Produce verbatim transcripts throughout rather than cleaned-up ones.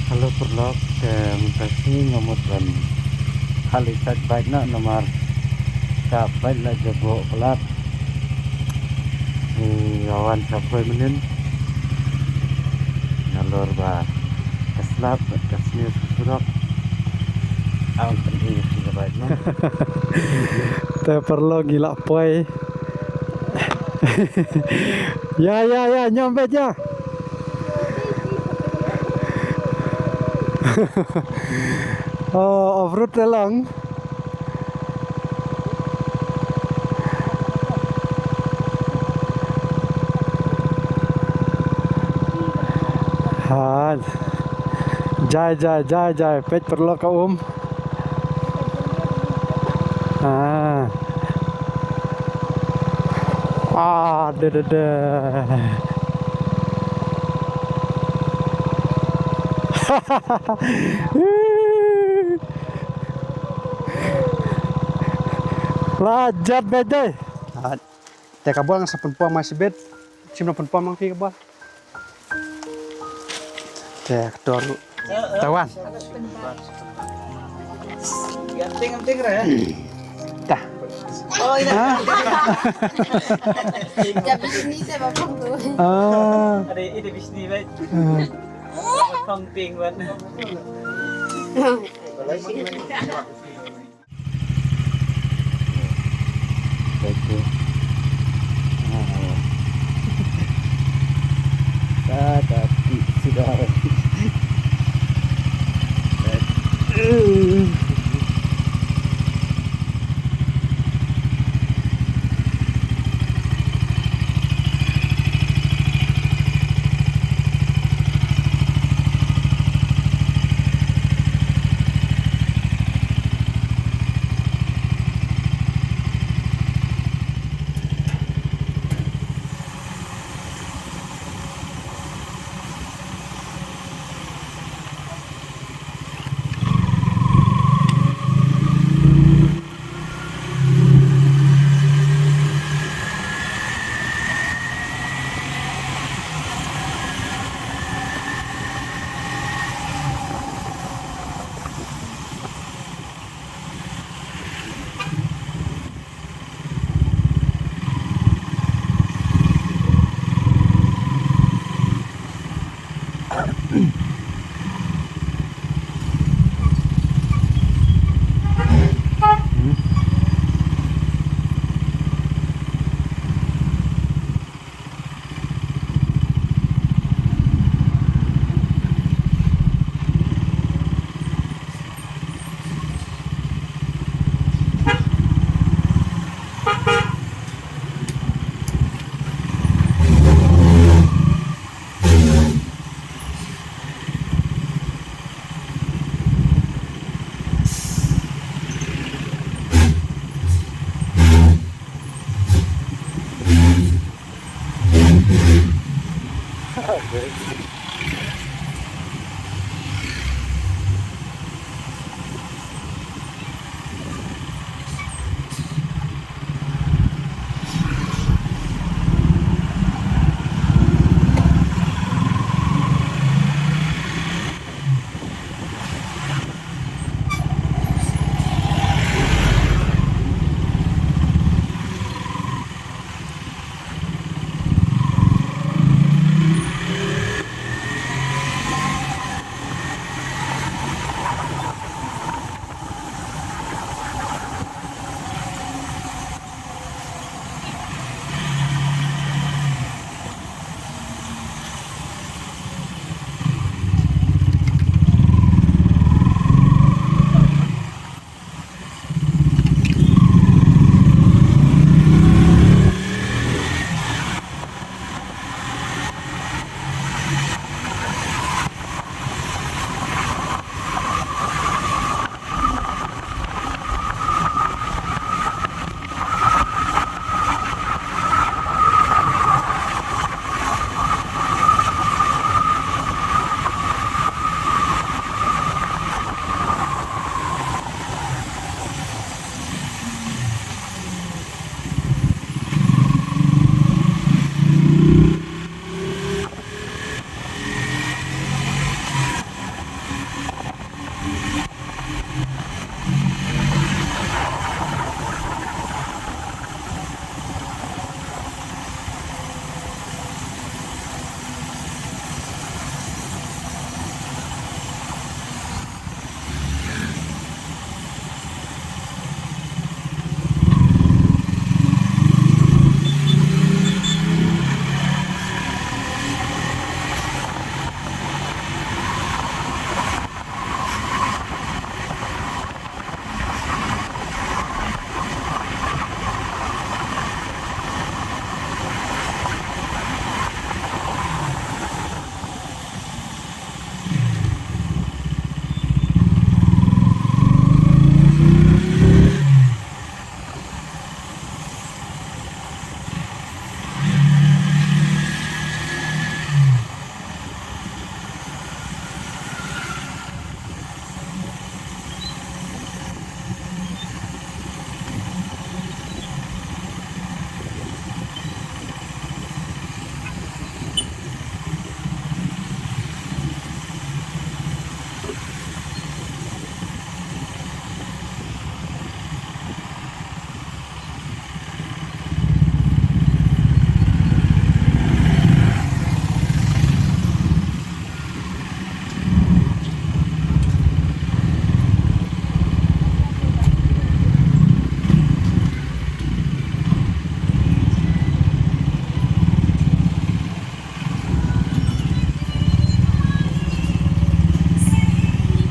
Hello paralok, te mynta sngi nga mut ban kali sait bike noh namar ka bike la jaboh palat. Ngi wan sha Poi mynnin. Nalor ba ka slap bad ka sniew surok. Aung pyni ka bike noh. Te paralok ngi la poi. Ya, ya, ya, ñiom beit ya. Oh, off-road te long. Ha. Jai, jai, jai, jai. Peit paralok ka um. Ah. Ah, de, de, de. La jot beit dei. Ah, te ka bol nga sa pynpom mai sibit. Sim na pynpom lang phi ka bol. Te ka tor lu. Tawan. Ting ting re. Ta. Oh, ina. Ha? Ja bisni te ba pang tu. Ah. Ada ide bisni baik. Ah. Pang ting ban. Thank you. Ah. Ta, ta, ti, sudah.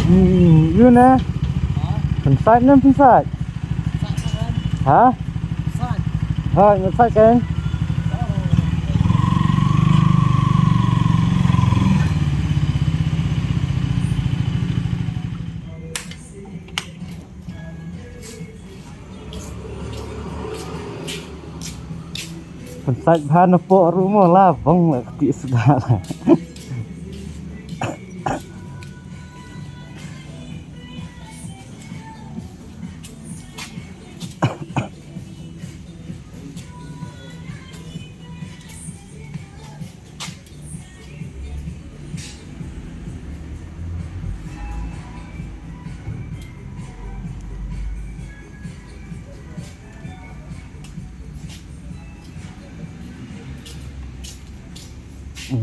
Hmm, ïoh ne? Pynsait ne pynsait? Ha? Hooid, pynsait kein. Pynsait bha na pok ruh mo, la bang la kti suda la.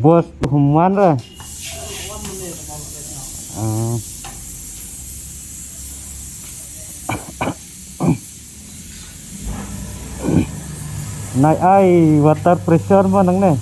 Boss, hum wan re. Ah. Nai ai water pressure mo nangne.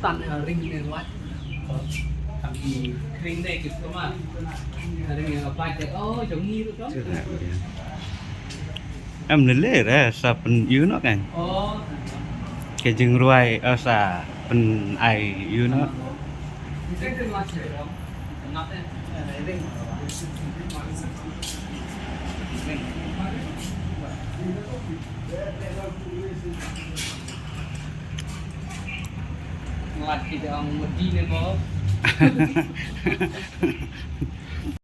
Tan, eh, ring ne wat. Kami ring ne kit kama. Ring ne apa je? Oh, jong ni tu. Em ne le re sa pyn-ïoh noh kan. Oh. Ka jingrwai, eh, sa pyn-ai ïoh noh. Ngat kita ang medina mo.